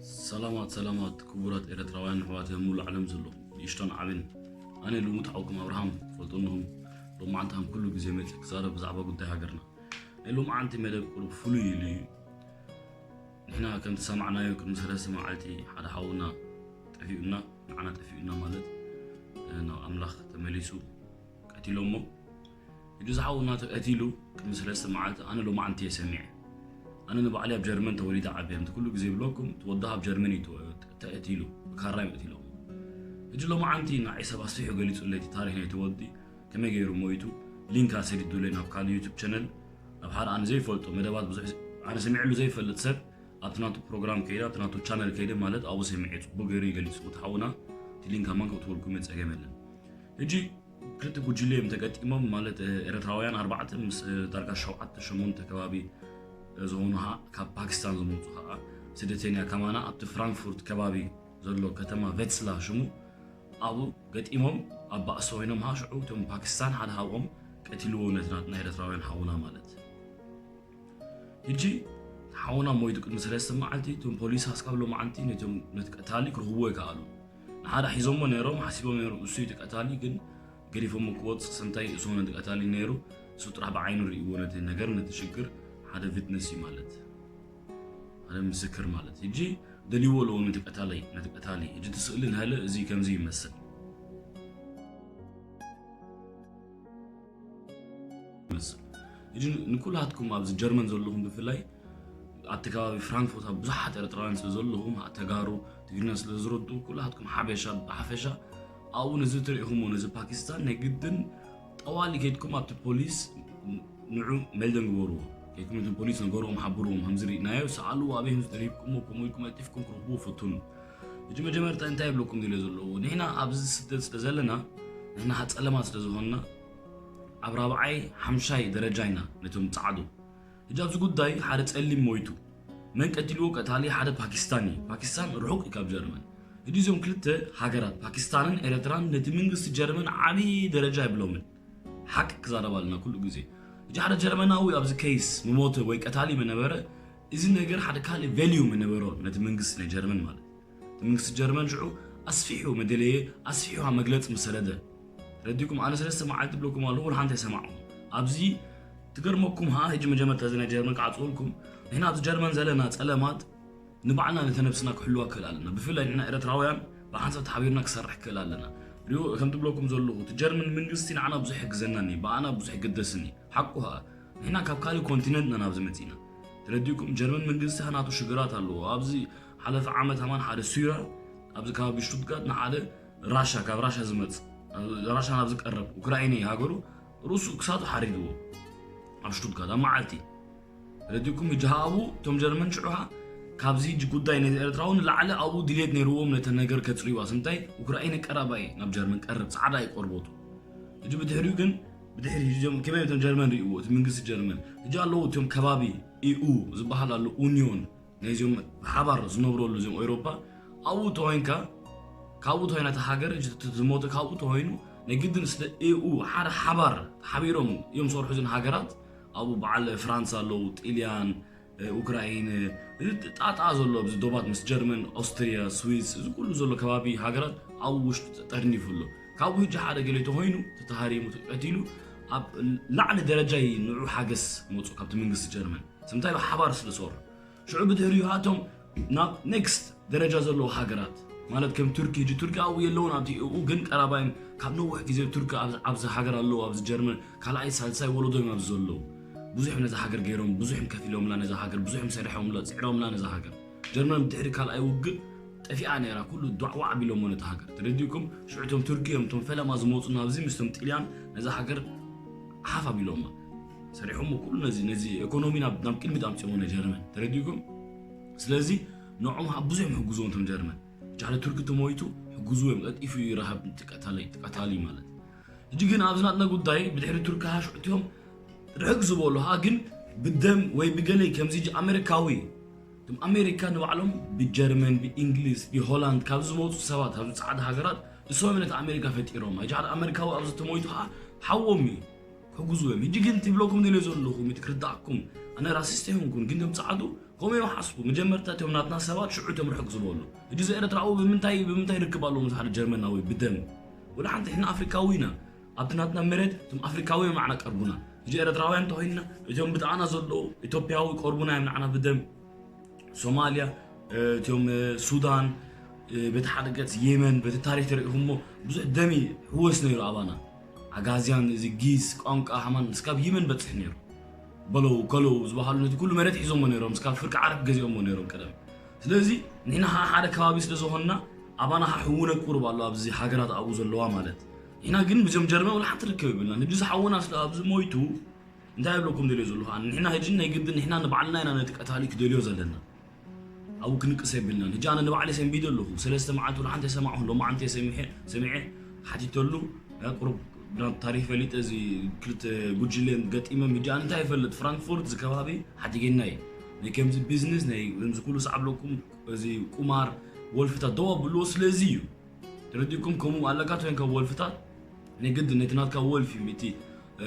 ሰላማት ሰላማት ክቡራት ኤርትራውያን ኣሕዋት ኣብ ሙሉእ ዓለም ዘለኹም ንእሽቶን ዓብን፣ ኣነ ልሙድ ሓውኩም ኣብርሃም ፈልጦንኹም። ሎማዓንቲ ከም ኩሉ ግዜ መጽእ ክዛረብ ብዛዕባ ጉዳይ ሃገርና። ናይ ሎማዓንቲ መደብ ቁሩብ ፍሉይ ኢሉ እዩ። ንሕና ከም ዝሰማዕናዮ ቅድሚ ሰለስተ መዓልቲ ሓደ ሓውና ጠፊኡና፣ ንዓና ጠፊኡና ማለት ናብ ኣምላኽ ተመሊሱ ቀቲሎሞ። ሕጂ እዚ ሓውና ተቐቲሉ ቅድሚ ሰለስተ መዓልቲ ኣነ ሎማዓንቲ እየ ሰሚዐ። ኣነ ንባዕሊ ኣብ ጀርመን ተወሊደ ዓብየ፣ ከምቲ ኩሉ ግዜ ይብለኩም እቲ ወዲ ኣብ ጀርመን እዩ ተወ-፣ ተቐቲሉ፣ ብካራ እዮም ቀቲሎሞ። ሕጂ ሎማዓንቲ ንዓይ ሰብ ኣስፊሑ ገሊጹለይ እቲ ታሪኽ ናይቲ ወዲ፣ ከመይ ገይሩ ሞይቱ፣ ሊንክ ኣሰዲዱለይ ናብ ካልእ ዩቱብ ቻነል፣ ናብ ሓደ ኣነ ዘይፈልጦ መደባት ብዙሕ ኣነ ሰሚዕሉ ዘይፈልጥ ሰብ ኣብቲ ናቱ ፕሮግራም ከይደ፣ ኣብቲ ናቱ ቻነል ከይደ ማለት ኣብኡ ሰሚዐ ጽቡቕ ገይሩ እዩ ገሊጹ። እቲ ሓውና እቲ ሊንክ ኣማን ከእትወልኩም እየ፣ ጸገም የለን። ሕጂ ክልተ ጉጅለ እዮም ተገጢሞም ማለት፣ እ፣ ኤርትራውያን ኣርባዕተ ምስ፣ እ፣ ዳርጋ ሸውዓተ ሸሞንተ ከባቢ፣ እ፣ ዝኾኑ ኸኣ ካብ ፓኪስታን ዝመጹ ኸኣ ስደተኛ ከማና ኣብቲ ፍራንክፉርት ከባቢ ዘሎ ከተማ ቬትስላ ሽሙ ኣብኡ ገጢሞም ኣብ ባእሲ ኮይኖም ኸኣ ሽዑ እቶም ፓኪስታን ሓደ ካብኦም ቀቲልዎ ነቲ ናትና ኤርትራውያን ሓውና ማለት። ሕጂ ሓውና ሞይቱ ቅድሚ ሰለስተ መዓልቲ እቶም ፖሊስ ኣስካብ ሎማዓንቲ ነቶም ነቲ ቀታሊ ክረኽብዎ ኣይከኣሉን። ንሓደ ሒዞሞ ነይሮም፣ ሓሲቦም ነይሮም እሱ እዩ እቲ ቀታሊ፣ ግን ገዲፎሞ ክወጽእ ሰምታይ እሱ ነቲ ቀታሊ ነይሩ፣ እሱ ጥራሕ ብዓይኑ ርእይዎ ነቲ ነገር፣ ነቲ ሽግር፣ ሓደ ቪትነስ እዩ ማለት፣ ሓደ ምስክር ማለት። ሕጂ ደልይዎ ኣለዎ ነቲ ቀታሊ፣ ነቲ ቀታሊ። ሕጂ እቲ ስእሊ ንሃለ እዚ ከምዚ ይመስል። ይመስል። ሕጂ ንኩላትኩም ኣብዚ ጀርመን ዘለኹም ብፍላይ ኣብቲ ከባቢ ፍራንክፉርት ኣብ ብዙሓት ኤርትራውያን ስለ ዘለኹም፣ ተጋሩ ትግርኛ ስለ ዝረድኡ፣ ኩላትኩም ሓበሻ ብሓፈሻ ኣብኡ ነዚ ትርእኹሞ ነዚ ፓኪስታን ናይ ግድን ጠዋሊ ከይድኩም ኣብቲ ፖሊስ ንዑ ሜልደን ግበርዎ። ከይድኩም ነቲ ፖሊስ ነገርዎም፣ ሓብርዎም፣ ከምዚ ርኢናዮ፣ ሰኣልዎ፣ ኣበይ ከም ዝጠሪብኩሞ፣ ከምኡ ኢልኩም ቀልጢፍኩም ክረኽብዎ ፈትኑ። ሕጂ መጀመርታ እንታይ ይብለኩም ድልዮ ዘለዎ? ንሕና ኣብዚ ስደት ስለ ዘለና፣ ንሕና ጸለማት ስለ ዝኾንና፣ ኣብ ራብዓይ ሓምሻይ ደረጃ ኢና ነቶም ጻዕዱ። ሕጂ ኣብዚ ጉዳይ ሓደ ጸሊም ሞይቱ። መን ቀቲልዎ? ቀታሊ ሓደ ፓኪስታን እዩ። ፓኪስታን ርሑቕ እዩ ካብ ጀርመን። ሕጂ እዚኦም ክልተ ሃገራት፣ ፓኪስታንን ኤርትራን፣ ነቲ መንግስቲ ጀርመን ዓብዪ ደረጃ የብሎምን። ሓቂ ክዛረብ ኣለና ኩሉ ግዜ። ሕጂ ሓደ ጀርመናዊ ኣብዚ ኬይስ ምሞተ ወይ ቀታሊ ምነበረ፣ እዚ ነገር ሓደ ካልእ ቫልዩ ምነበሮ ነቲ መንግስቲ ናይ ጀርመን ማለት። እቲ መንግስቲ ጀርመን ሽዑ ኣስፊሑ መደለየ፣ ኣስፊሑ መግለጺ ምስ ሰደደ። ረዲኩም ኣነ ሰለስተ መዓልቲ ብለኩም ኣለኹ፣ ወላ ሓንቲ ኣይሰማዕኹም። ኣብዚ ትገርመኩም ሃ፣ ሕጂ መጀመርታ እዚ ናይ ጀርመን ክዓጽወልኩም። ንሕና ኣብዚ ጀርመን ዘለና ጸለማት ንባዕልና ነተ ነብስና ክሕልዋ ክኽእል ኣለና። ብፍላይ ንሕና ኤርትራውያን ብሓንሳብ ተሓቢርና ክሰርሕ ክኽእል ኣለና። ሪኡ ከም ትብለኩም ዘለኹ፣ እቲ ጀርመን መንግስቲ ንዓና ብዙሕ ይሕግዘና እኒ፣ ብኣና ብዙሕ ይግደስ እኒ። ሓቁ ኸኣ፣ ንሕና ካብ ካልእ ኮንቲነንት ኢና ናብዚ መጺእና። ተረዲእኩም፣ ጀርመን መንግስቲ ናቱ ሽግራት ኣለዎ። ኣብዚ ሓለፈ ዓመት ኣማን ሓደ ሱራ ኣብዚ ከባቢ ሽቱትጋርት ንሓደ ራሻ፣ ካብ ራሻ ዝመጽእ፣ ራሻ ናብ ዝቀረብ፣ ኡክራይን እዩ ሃገሩ፣ ርእሱ ክሳቱ ሓሪድዎ ኣብ ሽቱትጋርት ኣብ መዓልቲ። ረዲኩም፣ ሕጂ ሃ ኣብኡ እቶም ጀርመን ሽዑ ሃ ካብዚ ሕጂ ጉዳይ ነዚ ኤርትራዊ ንላዕሊ ኣብኡ ድልየት ነይርዎም ነተ ነገር ከጽርዩዋ። ስምታይ ኡክራይን ቀረባ እዩ ናብ ጀርመን ቀርብ፣ ጻዕዳ እዩ ቆርበቱ። ሕጂ ብድሕሪኡ ግን፣ ብድሕሪ ሕጂ እዞም ከመይ እቶም ጀርመን ርእይዎ፣ እቲ መንግስቲ ጀርመን። ሕጂ ኣለዉ እቶም ከባቢ ኢኡ ዝበሃል ኣሎ፣ ኡኒዮን፣ ናይዚኦም ብሓባር ዝነብረሉ እዚኦም ኤውሮፓ፣ ኣብኡ ተኾይንካ፣ ካብኡ ተኾይና እታ ሃገር፣ ሕጂ እቲ ዝሞተ ካብኡ ተኾይኑ፣ ናይ ግድን ስለ ኢኡ ሓደ ሓባር ተሓቢሮም እዮም ዝሰርሑ እዘን ሃገራት። ኣብኡ በዓል ፍራንስ ኣለዉ፣ ጥልያን፣ እ፣ ኡክራይን፣ እ፣ ጣጣ ዘሎ ኣብዚ ዶባት ምስ ጀርመን፣ ኦስትርያ፣ ስዊስ፣ እዚ ኩሉ ዘሎ ከባቢ ሃገራት ኣብኡ ውሽጡ ተጠርኒፉ ኣሎ። ካብኡ ሕጂ ሓደ ገለ ተኾይኑ፣ ተተሃሪሙ፣ ተቀቲሉ፣ ኣብ ላዕሊ ደረጃ እዩ ንዑ ሓገስ መጹ ካብቲ መንግስቲ ጀርመን። ስምታይ ብሓባር ስለ ዝሰርሑ። ሽዑ ብድሕሪኡ ሃቶም ናብ ኔክስት ደረጃ ዘለዉ ሃገራት፣ ማለት ከም ቱርኪ፣ ሕጂ ቱርኪ ኣብኡ የለውን፣ ኣብቲ ኢኡ ግን ቀራባይም ካብ ነዊሕ ግዜ ቱርኪ ኣብ-፣ ኣብዚ ሃገር ኣለዉ፣ ኣብዚ ጀርመን ካልኣይ ሳልሳይ ወለዶ እዮም ኣብዚ ዘለዉ። ብዙሕ ነዛ ሃገር ገይሮም፣ ብዙሕ እዮም ከፊሎምላ ነዛ ሃገር፣ ብዙሕ እዮም ሰሪሖምላ፣ ጽዒሮምላ ነዛ ሃገር። ጀርመን ብድሕሪ ካልኣይ ውግእ ጠፊኣ ነይራ፣ ኩሉ ዷዕዋዕ ኣቢሎሞ ነታ ሃገር። ተረዲእኩም? ሽዑ እቶም ቱርኪ እዮም እቶም ፈለማ ዝመጹ ናብዚ፣ ምስቶም ጥልያን ነዛ ሃገር ሓፍ ኣቢሎማ። ሰሪሖሞ ኩሉ ነዚ፣ ነዚ ኢኮኖሚ ናብ፣ ናብ ቅድሚት ኣምጺኦሞ ናይ ጀርመን። ተረዲእኩም? ስለዚ ንዖም ብዙሕ እዮም ሕግዝዎም እቶም ጀርመን። ጃለ ቱርኪ ተሞይቱ ሕግዝዎ እዮም፣ ቀልጢፉ ይረሃብ እቲ ቀታሊ፣ እቲ ቀታሊ ማለት። ሕጂ ግን ኣብዚ ናትና ጉዳይ ብድሕሪ ቱርኪ ሃ ሽዑ እቲኦም ርሕቅ ዝበሉ ሃ ግን ብደም ወይ ብገለ ከምዚ ጂ ኣሜሪካዊ፣ እቶም ኣሜሪካ ንባዕሎም ብጀርመን፣ ብእንግሊዝ፣ ብሆላንድ ካብ ዝመፁ ሰባት፣ ካብ ፃዕዳ ሃገራት እሶም ነቲ ኣሜሪካ ፈጢሮም። ሕጂ ሓደ ኣሜሪካዊ ኣብዚ ተሞይቱ ሃ ሓዎም እዩ። ሕጉዝ እዮም። ሕጂ ግን ትብለኩም ደልዮ ዘለኹም፣ እቲ ክርዳእኩም፣ ኣነ ራሲስት ኣይኮንኩን፣ ግን ቶም ጸዓዱ ከምኡ እዮም ሓስቡ። መጀመርታ እቶም ናትና ሰባት ሽዑ እቶም ርሕቅ ዝበሉ። ሕጂ እዚ ኤርትራዊ ብምንታይ፣ ብምንታይ ርክብ ኣለዎ ምስ ሓደ ጀርመናዊ ብደም? ወላ ሓንቲ። ንሕና ኣፍሪካዊ ኢና። ኣብቲ ናትና መሬት እቶም ኣፍሪካዊ እዮም ንዓና ቀርቡና። ሕጂ ኤርትራውያን እንተኾይንና፣ እቶም ብጣዕና ዘለዉ ኢትዮጵያዊ ቀርቡና እዮም ንዓና ብደም። ሶማልያ፣ እ፣ እቶም፣ እ፣ ሱዳን፣ እ፣ በቲ ሓደ ገጽ የመን፣ በቲ ታሪኽ ተሪእኹሞ ብዙሕ ደም ይሕወስ ነይሩ ኣባና። ኣጋዝያን፣ እዚ ጊስ፣ ቋንቋ፣ ሃይማኖት፣ እስካብ የመን በጽሕ ነይሩ። በለው፣ ከለው ዝበሃሉ ነቲ ኩሉ መሬት ሒዞሞ ነይሮም፣ እስካብ ፍርቂ ዓረብ ገዚኦሞ ነይሮም ቀደም። ስለዚ ንሕና ኸዓ ሓደ ከባቢ ስለ ዝኾንና፣ ኣባና ኸዓ ሕውነት ቁሩብ ኣሎ ኣብዚ ሃገራት ኣብኡ ዘለዋ ማለት። ንሕና ግን ብዞም ጀርመን ወላ ሓንቲ ርክብ የብልናን። ሕጂ ዝሓውና ስለ ኣብዚ ሞይቱ፣ እንታይ እብለኩም ደልዮ ዘለኹ? ኣነ ንሕና ሕጂ ናይ ግድን ንሕና ንባዕልና ኢና ነቲ ቀታሊ ክደልዮ ዘለና። ኣብኡ ክንቅስ የብልናን። ሕጂ ኣነ ንባዕለይ ሰንቢደ ኣለኹ። ሰለስተ መዓልቲ ወላ ሓንቲ ኣይሰማዕኹን። ሎማዓንቲ እየ ሰሚዐ፣ ሰሚዐ፣ ሓቲተሉ፣ ያ ቁሩብ ናቱ ታሪኽ ፈሊጠ፣ እዚ ክልተ ጉጅለ ገጢሞም። ሕጂ ኣነ እንታይ ይፈልጥ? ፍራንክፎርት እዚ ከባቢ ሓዲገና እዩ። ናይ ከምዚ ቢዝነስ፣ ናይ ከምዚ ኩሉ ሰዓብ ለኩም፣ እዚ ቁማር፣ ወልፍታት ደው ኣብልዎ። ስለዚ እዩ። ተረዲእኩም? ከምኡ ኣለካ ትኮይን ካብ ወልፍታት፣ ናይ ግድን ነቲ ናትካ ወልፊ፣ እቲ፣ እ፣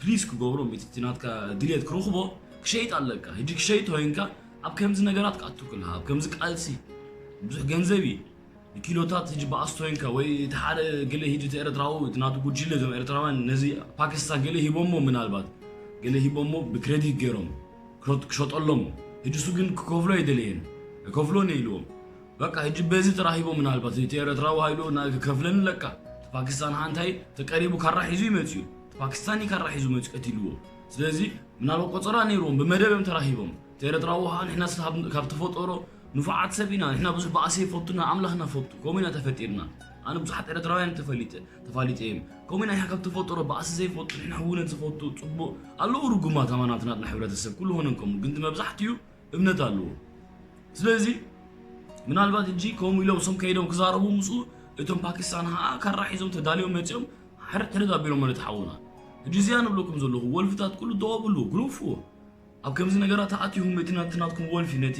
ፕሊስ ክገብሮ፣ እቲ ናትካ ድልየት ክረኽቦ ክሸይጥ ኣለካ። ሕጂ ክሸይጥ ኮይንካ ኣብ ከምዚ ነገራት ክኣቱ ክልሃ፣ ኣብ ከምዚ ቃልሲ ብዙሕ ገንዘብ እዩ። ንኪሎታት ሕጂ በኣስቶ ኮይንካ ወይ እቲ ሓደ ገለ ሕጂ እቲ ኤርትራዊ፣ እቲ ናቱ ጉጅለ፣ እዞም ኤርትራውያን ነዚ ፓኪስታን ገለ ሂቦሞ፣ ምናልባት ገለ ሂቦሞ ብክሬዲት ገይሮም ክሸጥ-፣ ክሸጠሎም። ሕጂ እሱ ግን ክከፍሎ ኣይደለየን። ኣይከፍሎን እየ ኢልዎም። በቃ ሕጂ በዚ ተራሂቦም ምናልባት እቲ ኤርትራዊ ሃይሉ ና-፣ ክከፍለኒ ኣለካ። እቲ ፓኪስታን ሓንታይ ተቀሪቡ ካራ ሒዙ ይመጽኡ። እቲ ፓኪስታን እዩ ካራ ሒዙ መጽኡ ቀቲልዎ። ስለዚ ምናልባት ቆጸራ ነይርዎም ብመደብ እዮም ተራሂቦም። እቲ ኤርትራዊ ኸዓ ንሕና ስለ ካብ፣ ካብ ተፈጠሮ ንፉዓት ሰብ ኢና። ንሕና ብዙሕ ባእሲ ይፈቱና፣ ኣምላኽና ፈቱ። ከምኡ ኢና ተፈጢርና። ኣነ ብዙሓት ኤርትራውያን ተፈሊጠ፣ ተፋሊጠ እዮም። ከምኡ ኢና፣ ንሕና ካብ ተፈጠሮ ባእሲ ዘይፈቱ፣ ንሕና ሕውነት ዝፈቱ፣ ጽቡቕ ኣለዉ ርጉማት ኣማናት ናትና ሕብረተሰብ፣ ኩሉ ኾነን ከምኡ። ግን እቲ መብዛሕትኡ እምነት ኣለዎ። ስለዚ ምናልባት ሕጂ ከምኡ ኢሎም እሶም ከይዶም ክዛረቡ ምስኡ፣ እቶም ፓኪስታን ኸዓ ካራ ሒዞም ተዳልዮም መጺኦም፣ ሕርድ ሕርድ ኣቢሎም ማለት ሓውና። ሕጂ እዚኣ ንብለኩም ዘለኹ፣ ወልፍታት ኩሉ ደው ኣብሉ፣ ግረፍዎ። ኣብ ከምዚ ነገራት ተኣትዩኹም፣ እቲ ናት-፣ ናትኩም ወልፊ ነቲ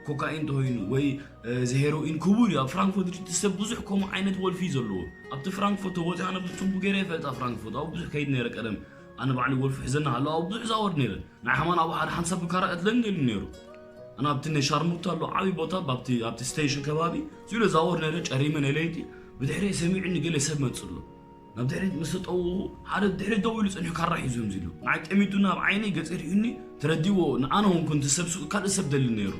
ኮካኢን እንተኾይኑ ወይ፣ እ፣ እዚ ሄሮኢን ክቡር እዩ። ኣብ ፍራንክፎርት ሕጂ እቲ ሰብ ብዙሕ ከምኡ ዓይነት ወልፊ እዩ ዘለዎ። ኣብቲ ፍራንክፎርት ተወፂኣ፣ ኣነ ጽቡቕ ገይረ ይፈልጣ ፍራንክፎርት። ኣብኡ ብዙሕ ከይድ ነይረ ቀደም። ኣነ ባዕሊ ወልፊ ሒዘና ኣሎ፣ ኣብኡ ብዙሕ ዛወር ነይረ። ናይ ሓማን ኣብኡ ሓደ ሓንሳብ ብካራ ቀትለኒ ደልዩ ነይሩ። ኣነ ኣብቲ ናይ ሻርሙታ ኣሎ ዓብዪ ቦታ፣ ኣብቲ፣ ኣብቲ ስቴሽን ከባቢ፣ እዚኡ ኢለ ዛወር ነይረ፣ ጨሪመ ናይ ለይቲ። ብድሕሪየ ሰሚዑኒ ገለ ሰብ መፅእ ኣሎ። ናብ ድሕሪት ምስ ተጠውኹ፣ ሓደ ድሕሪት ደው ኢሉ ጸኒሑ ካራ ሒዙ ከምዚ ኢሉ። ንዓይ ጠሚቱኒ፣ ኣብ ዓይነይ ገጸይ ሪኡኒ፣ ተረዲእዎ፣ ንኣነ ኾንኩ እቲ ሰብ፣ ሱ-፣ ካልእ ሰብ ደሊ ነይሩ።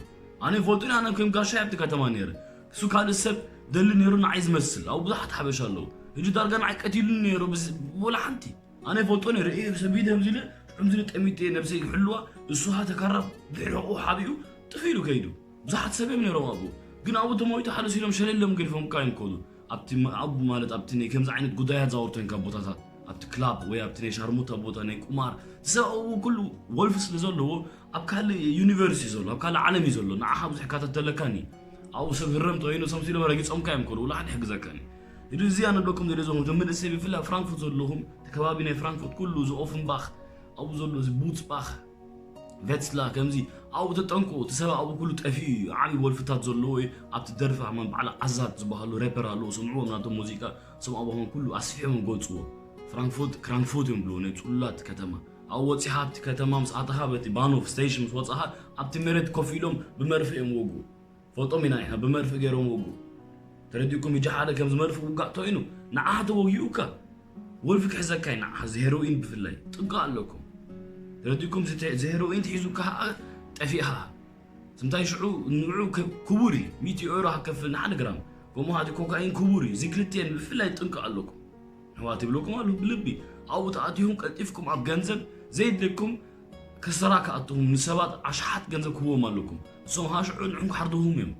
ኣነ ይፈልጦ፣ ኣነ ከም ጋሻ ኣብቲ ከተማ ነይረ። እሱ ካልእ ሰብ ደሊ ነይሩ፣ ንዓይ ዝመስል። ኣብኡ ብዙሓት ሓበሻ ኣለዉ። ሕጂ ዳርጋ ንዓይ ቀቲሉኒ ነይሩ፣ ብስ-፣ ወላ ሓንቲ። ኣነ ይፈልጦ ነይረ፣ እየ ሰብ ኢደ ከምዚ ኢለ፣ ከምዚ ኢለ ጠሚተ፣ ነብሰይ ክሕልዋ፣ እሱ ሃተ ካራ ድሕሪ ሕቑ ሓቢኡ፣ ጥፍ ኢሉ ከይዱ። ብዙሓት ሰብ እዮም ነይሮም ኣብኡ። ግን ኣብኡ ተሞይቱ ሓለስ ኢሎም ሸለል ኢሎም ገዲፎምካ እዮም ከዱ። ኣብቲ ማ-፣ ኣብኡ ማለት ኣብቲ ናይ ከምዚ ዓይነት ጉዳያት ዛወርተን ካብ ቦታታት፣ ኣብቲ ክላብ ወይ ኣብቲ ናይ ሻርሙታ ቦታ፣ ናይ ቁማር፣ እቲ ሰብ ኣብኡ ኩሉ ወልፊ ስለ ዘለዎ፣ ኣብ ካልእ ዩኒቨርስ እዩ ዘሎ፣ ኣብ ካልእ ዓለም እዩ ዘሎ። ንዓኻ ብዙሕ ካተተለካኒ። ኣብኡ ሰብ ህረም ተኮይኑ፣ ሰምሲ ኢሎም ረጊጾምካ እዮም ከዱ፣ ወላ ሓደ ይሕግዘካኒ። እዚ፣ እዚ ኣነ ንብለኩም ደልየ ዘለኹ፣ እዞም መንእሰይ ብፍላይ ኣብ ፍራንክፉርት ዘለኹም፣ እቲ ከባቢ ናይ ፍራንክፉርት ኩሉ፣ እዚ ኦፍንባኽ፣ ኣብኡ ዘሎ እዚ ቡትስባኽ፣ ቬትስላ ከምዚ ኣብኡ ተጠንቅቑ፣ እቲ ሰብ ኣብኡ ኩሉ ጠፊኡ እዩ። ዓብዪ ወልፍታት ዘለዎ እዩ። ኣብቲ ደርፊ ሃማን በዓል ዓዛት ዝበሃሉ ሬፐር ኣለዉ፣ ስምዕዎም ናቶም ሙዚቃ፣ ስም ኣብኡ ኩሉ ኣስፊሖም ገልጽዎ። ፍራንክፉርት፣ ክራንክፉርት እዮም ብልዎ፣ ናይ ጽሉላት ከተማ። ኣብኡ ወጺኻ ኣብቲ ከተማ ምስ ኣተኻ በቲ ባኖፍ ስቴሽን ምስ ወጻኻ ኣብቲ መሬት ኮፍ ኢሎም ብመርፍእ እዮም ወግኡ። ፈልጦም ኢና፣ ኢና ብመርፍእ ገይሮም ወግኡ። ተረዲእኩም? ሕጂ ሓደ ከምዚ መርፍእ ውጋእ ተኮይኑ ንዓኻ ተወጊኡካ ወልፊ ክሕዘካ እዩ፣ ንዓኻ እዚ ሄሮኢን ብፍላይ ጥንቃ ኣለኩም። ተረዲእኩም? እዚ ተ-፣ እዚ ሄሮኢን ትሒዙካ ኸዓ ጠፊእኻ። ስምታይ ሽዑ ንዑ ከ-፣ ክቡር እዩ፣ ሚእቲ ዩሮ ሃከፍል ንሓደ ግራም። ከምኡ ኸዓ እቲ ኮካኢን ክቡር እዩ። እዚ ክልቲኤን ብፍላይ ጥንቃ ኣለኩም። ኣሕዋት ይብለኩም ኣለኹ ብልቢ። ኣብኡ ተኣቲኹም ቀልጢፍኩም ኣብ ገንዘብ ዘይድለኩም ክሰራ ክኣትኹም ንሰባት ኣሽሓት ገንዘብ ክህብዎም ኣለኩም። ንሶም ኸዓ ሽዑ ንዕኹም ክሓርድኹም እዮም።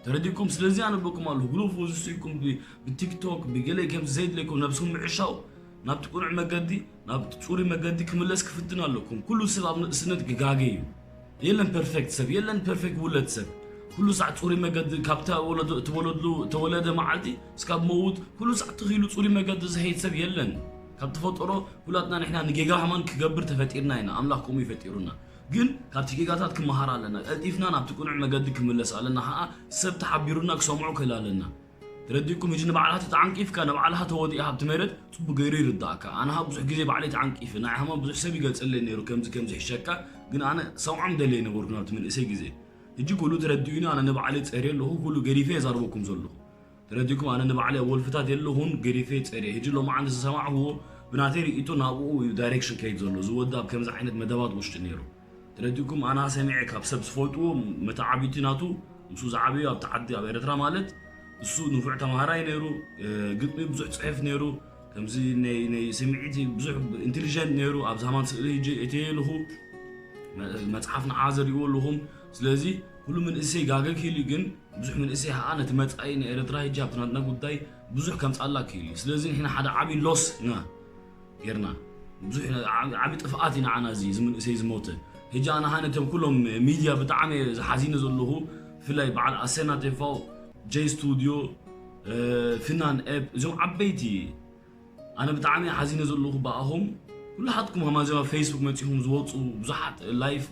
ተረዲእኩም? ስለዚ ኣነ እብለኩም ኣለኹ፣ ግደፉ፣ እዚ ስኢልኩም ብ-፣ ብቲክቶክ፣ ብገለ ከምዚ ዘይድለይኩም ነብስኹም ምዕሻው፣ ናብቲ ቅኑዕ መገዲ፣ ናብቲ ጽሩይ መገዲ ክምለስ ክፍትን ኣለኩም። ኩሉ ሰብ ኣብ ንእስነት ክጋገ እዩ። የለን ፐርፌክት ሰብ፣ የለን ፐርፌክት ውለድ ሰብ። ኩሉ ሳዕ ጽሩይ መገዲ፣ ካብታ ወለዶ፣ እተወለድሉ፣ እተወለደ መዓልቲ እስካብ መውት፣ ኩሉ ሳዕ ትኺሉ ጽሩይ መገዲ ዝኸይድ ሰብ የለን። ካብ ተፈጥሮ ኩላትና ንሕና ንጌጋ ከማን ክገብር ተፈጢርና ኢና። ኣምላኽ ከምኡ እዩ ፈጢሩና። ግን ካብቲ ጌጋታት ክመሃር ኣለና። ቀልጢፍና ናብቲ ቅኑዕ መገዲ ክምለስ ኣለና። ኸኣ ሰብ ተሓቢሩና ክሰምዖ ክእል ኣለና። ተረዲእኩም? ሕጂ ንባዕልኻ ተዓንቂፍካ ንባዕልኻ ተወዲእኻ ኣብቲ መሬት ጽቡቅ ገይሩ ይርዳእካ። ኣነ ብዙሕ ግዜ ባዕለይ ተዓንቂፈ፣ ናይ ሃማ ብዙሕ ሰብ ይገልጸለይ ነይሩ፣ ከምዚ ከምዚ ይሕሸካ፣ ግን ኣነ ሰምዖም ደለየ ነበርኩ ናብቲ መንእሰይ ግዜ። ሕጂ ኩሉ ተረዲኡኒ፣ ኣነ ንባዕለይ ጸርየ ኣለኹ፣ ኩሉ ገዲፈ የዛርበኩም ዘለኹ። ተረዲእኩም? ኣነ ንባዕለይ ኣብ ወልፍታት የለኹን፣ ገዲፈ ጸርየ። ሕጂ ሎማዓንቲ ዝሰማዕኽዎ ብናተይ ርእይቶ ናብኡ እዩ ዳይሬክሽን ከይድ ዘሎ። እዚ ወዲ ኣብ ከምዚ ዓይነት መደባት ውሽጢ ነይሩ። ተረዲእኩም? ኣና ሰሚዐ ካብ ሰብ ዝፈልጥዎ መተዓቢቲ ናቱ፣ ምስኡ ዝዓበዩ ኣብቲ ዓዲ ኣብ ኤርትራ ማለት፣ እሱ ንፉዕ ተማሃራይ ነይሩ፣ ግጥሚ ብዙሕ ጽሕፍ ነይሩ፣ ከምዚ ናይ ናይ ስምዒት ብዙሕ ኢንተሊጀንት ነይሩ። ኣብ ዛማን ስእሊ ሕጂ እትየ ኣለኹ፣ መጽሓፍ ንዓ ዘርእዎ ኣለኹም። ስለዚ ኩሉ መንእሰይ ጋገ ክኢሉ፣ ግን ብዙሕ መንእሰይ ኸዓ ነቲ መጻኢ ንኤርትራ ሕጂ ኣብቲ ናትና ጉዳይ ብዙሕ ከምጻላ ክኢሉ። ስለዚ ንሕና ሓደ ዓቢ ሎስ ኢና ጌርና። ብዙሕ ዓቢ ጥፍኣት እዩ ንዓና እዚ እዚ መንእሰይ ዝሞተ። ሕጂ ኣነ ኸዓ ነቶም ኩሎም ሚድያ ብጣዕሚ ዝሓዚነ ዘለኹ፣ ብፍላይ በዓል ኣሰና ቴፋው፣ ጀይ ስቱድዮ፣ ፍናን ኤፕ፣ እዞም ዓበይቲ ኣነ ብጣዕሚ ሓዚነ ዘለኹ ብኣኹም። ኩላሓትኩም ኣማዚባ ፌስቡክ መጺኹም ዝወጹ ብዙሓት ላይፍ።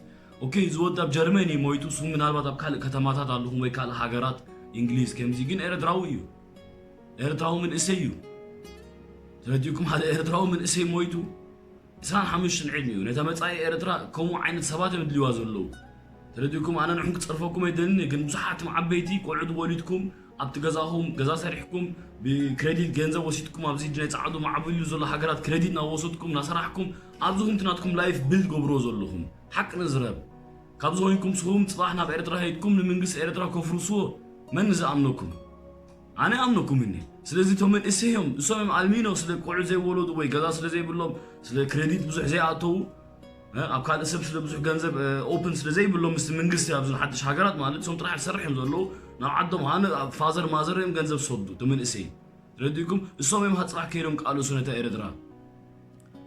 ኦኬ፣ ዝወድ ኣብ ጀርመን እዩ ሞይቱ፣ እሱ ምናልባት ኣብ ካልእ ከተማታት ኣለኹም ወይ ካልእ ሃገራት፣ እንግሊዝ ከምዚ፣ ግን ኤርትራዊ እዩ። ኤርትራዊ መንእሰይ እዩ። ተረዲእኩም? ሓደ ኤርትራዊ መንእሰይ ሞይቱ፣ ዕስራን ሓሙሽተን ዕድሚኡ። ነታ መጻኢ ኤርትራ ከምኡ ዓይነት ሰባት እዮም ድልይዋ ዘለዉ። ተረዲእኩም? ኣነ ንሕን ክጸርፈኩም ኣይደልን፣ ግን ብዙሓት ዓበይቲ ቆልዑት ወሊድኩም ኣብቲ ገዛኹም ገዛ ሰሪሕኩም ብክሬዲት ገንዘብ ወሲድኩም ኣብዚ ናይ ጻዕዱ ማዕብሉ ዘሎ ሃገራት ክሬዲት እናወሰድኩም እናሰራሕኩም ኣብዚ ኹምቲ ናትኩም ላይፍ ቢልድ ገብርዎ ዘለኹም ሓቂ ንዝረብ። ካብዚ ኮይንኩም ስኹም ጽባሕ ናብ ኤርትራ ሄድኩም ንምንግስቲ ኤርትራ ከፍርስዎ መን ዝኣምነኩም? ኣነ ኣምነኩም እኒ። ስለዚ እቶም መንእሰይ እዮም፣ እሶም እዮም ኣልሚኖ ስለ ቆልዑ ዘይወለዱ ወይ ገዛ ስለ ዘይብሎም ስለ ክሬዲት ብዙሕ ዘይኣተዉ ኣብ ካልእ ሰብ ስለ ብዙሕ ገንዘብ ኦፕን ስለ ዘይብሎም ምስቲ መንግስቲ ኣብዚ ሓድሽ ሃገራት ማለት እሶም ጥራሕ ዝሰርሕ እዮም ዘለዉ። ናብ ዓዶም ሃነ ፋዘር ማዘር እዮም ገንዘብ ዝሰዱ እቲ መንእሰይ። ረዲኩም እሶም እዮም ሃፅባሕ ከይዶም ቃለሱ ነታ ኤርትራ።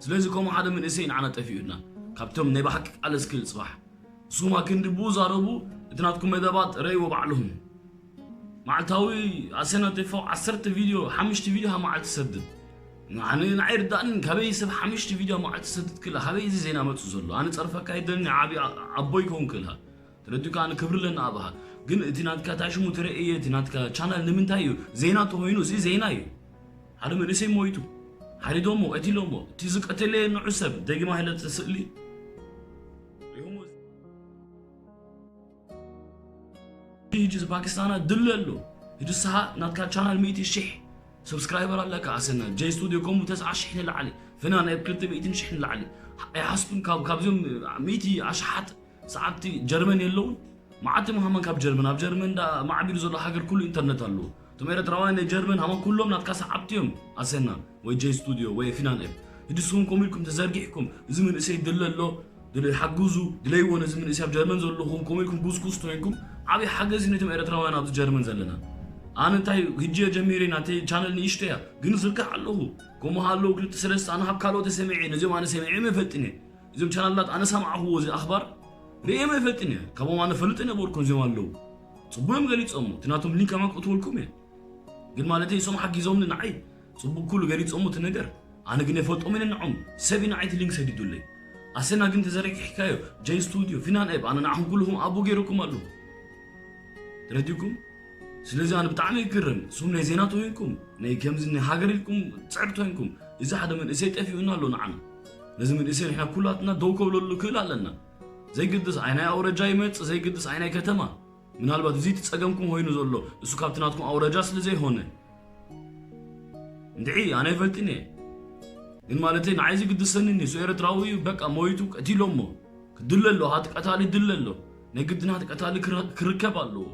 ስለዚ ከምኡ ሓደ መንእሰይ ንዓና ጠፊኡና ካብቶም ናይ ብሓቂ ቃለስ ክል ፅባሕ እሱማ ክንዲ ብኡ ዛረቡ። እቲ ናትኩም መደባት ረእይዎ ባዕልኹም። መዓልታዊ ኣሰና ቴፋው ዓሰርተ ቪድዮ ሓሙሽተ ቪድዮ ሃብ መዓልቲ ሰድድ። ኣነ ንዓይ ርዳእንን ካበይ ሰብ ሓሙሽተ ቪድዮ ሃብ መዓልቲ ሰድድ ክላ ሃበይ እዚ ዜና መፁ ዘሎ ኣነ ፀርፈካ ይደልኒ ዓብዪ ኣቦይ ከውን ክልሃ ተረዲካ ኣነ ክብሪ ኣለና ኣብሃ። ግን እቲ ናትካ ታሽሙ ትረእየ እቲ ናትካ ቻናል ንምንታይ እዩ ዜና ተኮይኑ እዚ ዜና እዩ። ሓደ መንእሰይ ሞይቱ ሓሪዶሞ ቀቲሎሞ እቲ ዝቀተለየ ንዑ ሰብ ደጊማ ህለት ስእሊ ሕጂ እዚ ፓኪስታና ድለ ኣሎ። ሕጂ ስኻ ናትካ ቻናል ሚእቲ ሽሕ ሰብስክራይበር ኣለካ ኣሰና ጀይ ስቱዲዮ ከምኡ ተስዓ ሽሕ ንላዕሊ ፍናን ኣብ ክልተ ሚእትን ሽሕ ንላዕሊ ኣይሓስብን። ካብ ካብዚኦም ሚእቲ ኣሽሓት ሰዓብቲ ጀርመን የለውን። መዓት ምሃመን ካብ ጀርመን ኣብ ጀርመን ዳ ማዕቢሉ ዘሎ ሃገር ኩሉ ኢንተርነት ኣለዎ። እቶም ኤርትራውያን ናይ ጀርመን ሃማ ኩሎም ናትካ ሰዓብቲ እዮም ኣሰና ወይ ጀይ ስቱዲዮ ወይ ፊናን ኤፕ። ሕጂ ስኹም ከምኡ ኢልኩም ተዘርጊሕኩም እዚ መንእሰይ ድለ ኣሎ ድለ ሓግዙ ድለይዎ ነዚ መንእሰይ ኣብ ጀርመን ዘለኹም ከምኡ ኢልኩም ጉስጉስ ተኮይንኩም ዓብዪ ሓገዝ እዩ ነቶም ኤርትራውያን ኣብዚ ጀርመን ዘለና። ኣነ እንታይ ሕጂ እየ ጀሚረ ናተይ ቻነል ንእሽቶ እያ ግን ዝርግሕ ኣለኹ። ከምኡ ሃለዉ ክልተ ሰለስተ ኣነ ካብ ካልኦት ሰሚዐ ነዚኦም ኣነ ሰሚዐ መፈልጥን እየ። እዞም ቻናላት ኣነ ሰማዕኽዎ እዚ ኣኽባር ርእየም ኣይፈልጥን እየ። ካብኦም ኣነ ፈልጥ ነበርኩ እዚኦም ኣለዉ ጽቡዮም ገሊጾሞ እቲ ናቶም ሊንክ ኣማን ክእትወልኩም እየ። ግን ማለተይ እሶም ሓጊዞምኒ ንዓይ ጽቡቅ ኩሉ ገሊጾሞ እቲ ነገር ኣነ ግን የፈልጦም ኢነ ንዖም ሰብ እዩ ንዓይ እቲ ሊንክ ሰዲዱለይ። ኣሰና ግን ተዘረጊሕካዮ ጀይ ስቱዲዮ ፊናን ኤብ ኣነ ንዓኹም ኩልኹም ኣቦ ገይረኩም ኣለኹ። ተረዲኩም? ስለዚ ኣነ ብጣዕሚ ይግረም ስኹም ናይ ዜና ተኮይንኩም ናይ ከምዚ ናይ ሃገር ኢልኩም ጽዕር ተኮይንኩም እዚ ሓደ መንእሰይ ጠፊኡና ኣሎ ንዓና። ነዚ መንእሰይ ንሕና ኩላትና ደው ከብለሉ ክእል ኣለና። ዘይግድስ ኣይ ናይ ኣውረጃ ይመጽእ ዘይግድስ ኣይ ናይ ከተማ ምናልባት እዚ እቲ ጸገምኩም ኮይኑ ዘሎ እሱ ካብቲ ናትኩም ኣውረጃ ስለ ዘይኮነ እንድዒ ኣነ ይፈልጥን እየ። ግን ማለተይ ንዓይ ዝግድሰኒ እሱ ኤርትራዊ እዩ በቃ ሞይቱ ቀቲሎሞ ክድለ ኣሎ ሃቲ ቀታሊ ድለ ኣሎ ናይ ግድን ሃቲ ቀታሊ ክረ- ክርከብ ኣለዎ።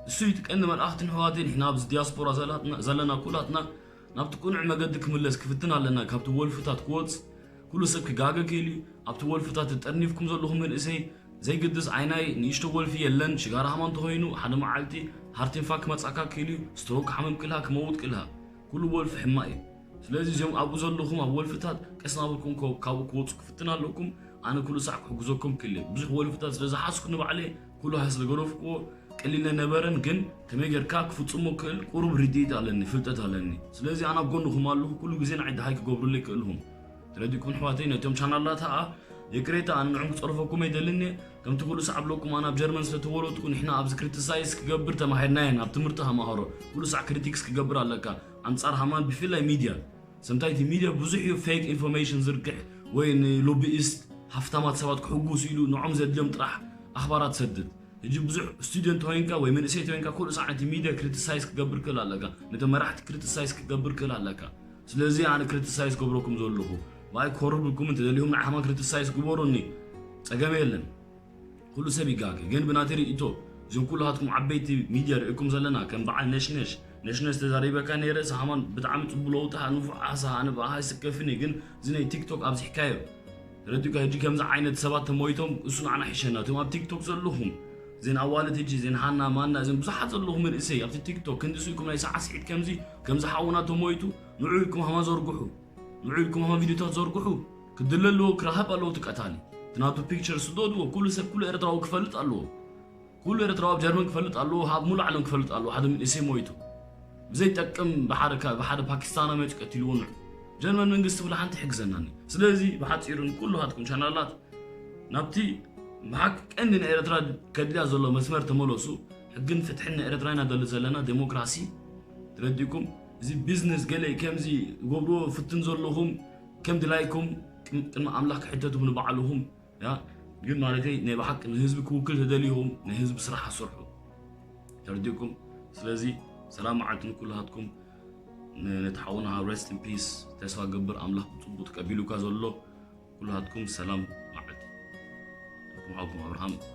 እሱ እዩ እቲ ቀንዲ መልኣኽቲ ንሕዋተይ ንሕና ኣብዚ ዲያስፖራ ዘላትና- ዘለና ኩላትና ናብቲ ቅኑዕ መገዲ ክምለስ ክፍትን ኣለና ካብቲ ወልፍታት ክወፅ ኩሉ ሰብ ክጋገ ክእል እዩ ኣብቲ ወልፍታት ተጠርኒፍኩም ዘለኹም መንእሰይ ዘይግድስ ዓይናይ ንእሽቶ ወልፊ የለን ሽጋራ ሃማ እንተኮይኑ ሓደ መዓልቲ ሃርቲንፋ ክመፃካ ክእል እዩ ስትሮክ ክሓመም ክልሃ ክመውት ክልሃ ኩሉ ወልፊ ሕማቅ እዩ ስለዚ እዚኦም ኣብኡ ዘለኹም ኣብ ወልፍታት ቀስ ናበልኩም ከ- ካብኡ ክወፁ ክፍትን ኣለኩም ኣነ ኩሉ ሳዕ ክሕግዘኩም ክእል እየ ብዙሕ ወልፍታት ስለ ዝሓዝኩ ንባዕለይ ኩሉ ሃ ስለ ገደፍክዎ ቀሊል ኣይነበረን ግን ከመይ ጌርካ ክፍጽሞ ክእል ቁሩብ ርድኢት ኣለኒ ፍልጠት ኣለኒ ስለዚ ኣነ ኣብ ጎንኹም ኣለኹ ኩሉ ግዜ ንዓይ ደሃይ ክገብሩለይ ክእልኹም ተረዲእኩም ኣሕዋተይ ነቶም ቻናላት ኸኣ ይቅሬታ፣ ኣነ ንዕም ክጸርፈኩም ኣይደልን እየ። ከምቲ ኩሉ ሳዕ ብለኩም፣ ኣነ ኣብ ጀርመን ስለ ተወለድኩ፣ ንሕና ኣብዚ ክሪቲሳይዝ ክገብር ተማሂርና እየን። ኣብ ትምህርቲ ተማሃሮ ኩሉ ሳዕ ክሪቲክስ ክገብር ኣለካ። ኣንጻር ሃማን ብፍላይ ሚድያ። ሰምታይቲ ሚድያ ብዙሕ እዩ ፌክ ኢንፎርሜሽን ዝርግሕ፣ ወይ ንሎቢስት ሃፍታማት ሰባት ክሕጉስ ኢሉ ንዖም ዘድልዮም ጥራሕ ኣኽባራት ሰድድ። ሕጂ ብዙሕ ስቱደንት ኮይንካ ወይ መንእሰይ ኮይንካ ኩሉ ሳዕ ነቲ ሚድያ ክሪቲሳይዝ ክገብር ክእል ኣለካ። ነቲ መራሕቲ ክሪቲሳይዝ ክገብር ክእል ኣለካ። ስለዚ ኣነ ክሪቲሳይዝ ገብረኩም ዘለኹ። ባይ ኮርብኩም እንተ ደሊኹም ንዓማ ክሪቲሳይዝ ግበሩኒ። ጸገም የለን። ኩሉ ሰብ ይጋገ። ግን ብናተይ ርእይቶ፣ እዞም ኩላትኩም ዓበይቲ ሚድያ ርእኩም ዘለና፣ ከም በዓል ነሽነሽ፣ ነሽነሽ ተዛሪበካ ነይረ፣ ሳሃማን ብጣዕሚ ጽቡቅ ለውጢ ሃ-፣ ንፉዕ ሃሳ፣ ኣነ ብኣሃ ይስከፍኒ፣ ግን እዚ ናይ ቲክቶክ ኣብዚሕካዮ። ተረዲእካ? ሕጂ ከምዚ ዓይነት ሰባት ተሞይቶም፣ እሱ ንዓና ሒሸና። እቶም ኣብ ቲክቶክ ዘለኹም፣ ዜን ኣዋልድ ሕጂ፣ ዜን ሃና፣ ማና፣ እዞም ብዙሓት ዘለኹም መንእሰይ ኣብቲ ቲክቶክ፣ ክንዲ ስኢኩም ናይ ሰዓት ስዒት ከምዚ፣ ከምዚ ሓውና ተሞይቱ፣ ንዑ ኢልኩም ሃማ ዘርግሑ። ንዑ ኢልኩም ሃማ ቪድዮታት ዘርግሑ። ክድለ ኣለዎ፣ ክረኸብ ኣለዎ እቲ ቀታሊ። እቲ ናቱ ፒክቸር ስደድዎ፣ ኩሉ ሰብ፣ ኩሉ ኤርትራዊ ክፈልጥ ኣለዎ። ኩሉ ኤርትራዊ ኣብ ጀርመን ክፈልጥ ኣለዎ፣ ኣብ ሙሉእ ዓለም ክፈልጥ ኣለዎ። ሓደ መንእሰይ ሞይቱ። ብዘይጠቅም ብሓደ ካ-፣ ብሓደ ፓኪስታናዊ መፂኡ ቀቲልዎ ንዑ። ጀርመን መንግስቲ ብላ ሓንቲ ይሕግዘናኒ። ስለዚ ብሓፂሩ ንኩሉሃትኩም ቻናላት ናብቲ ብሓቂ ቀንዲ ንኤርትራ ከድልያ ዘሎ መስመር ተመለሱ። ሕግን ፍትሕን ንኤርትራ ኢና ደሊ ዘለና፣ ዴሞክራሲ። ተረዲእኩም? እዚ ቢዝነስ ገለ ከምዚ ገብርዎ ፍትን ዘለኹም ከም ድላይኩም ቅም-፣ ቅድሚ ኣምላኽ ክሕተቱ ንባዕልኹም። ያ፣ ግን ማለተይ ናይ ብሓቂ ንህዝቢ ክውክል ተደሊኹም ናይ ህዝቢ ስራሕ ኣሰርሑ። ተረዲእኩም? ስለዚ ሰላም መዓልቲ ንኩልሃትኩም። ን-፣ ነቲ ሓውና rest in peace ተስፋ ገብር ኣምላኽ ብጽቡቅ ተቀቢሉካ ዘሎ። ኩልሃትኩም ሰላም መዓልቲ። ኣኩም ሓውኩም ኣብርሃም።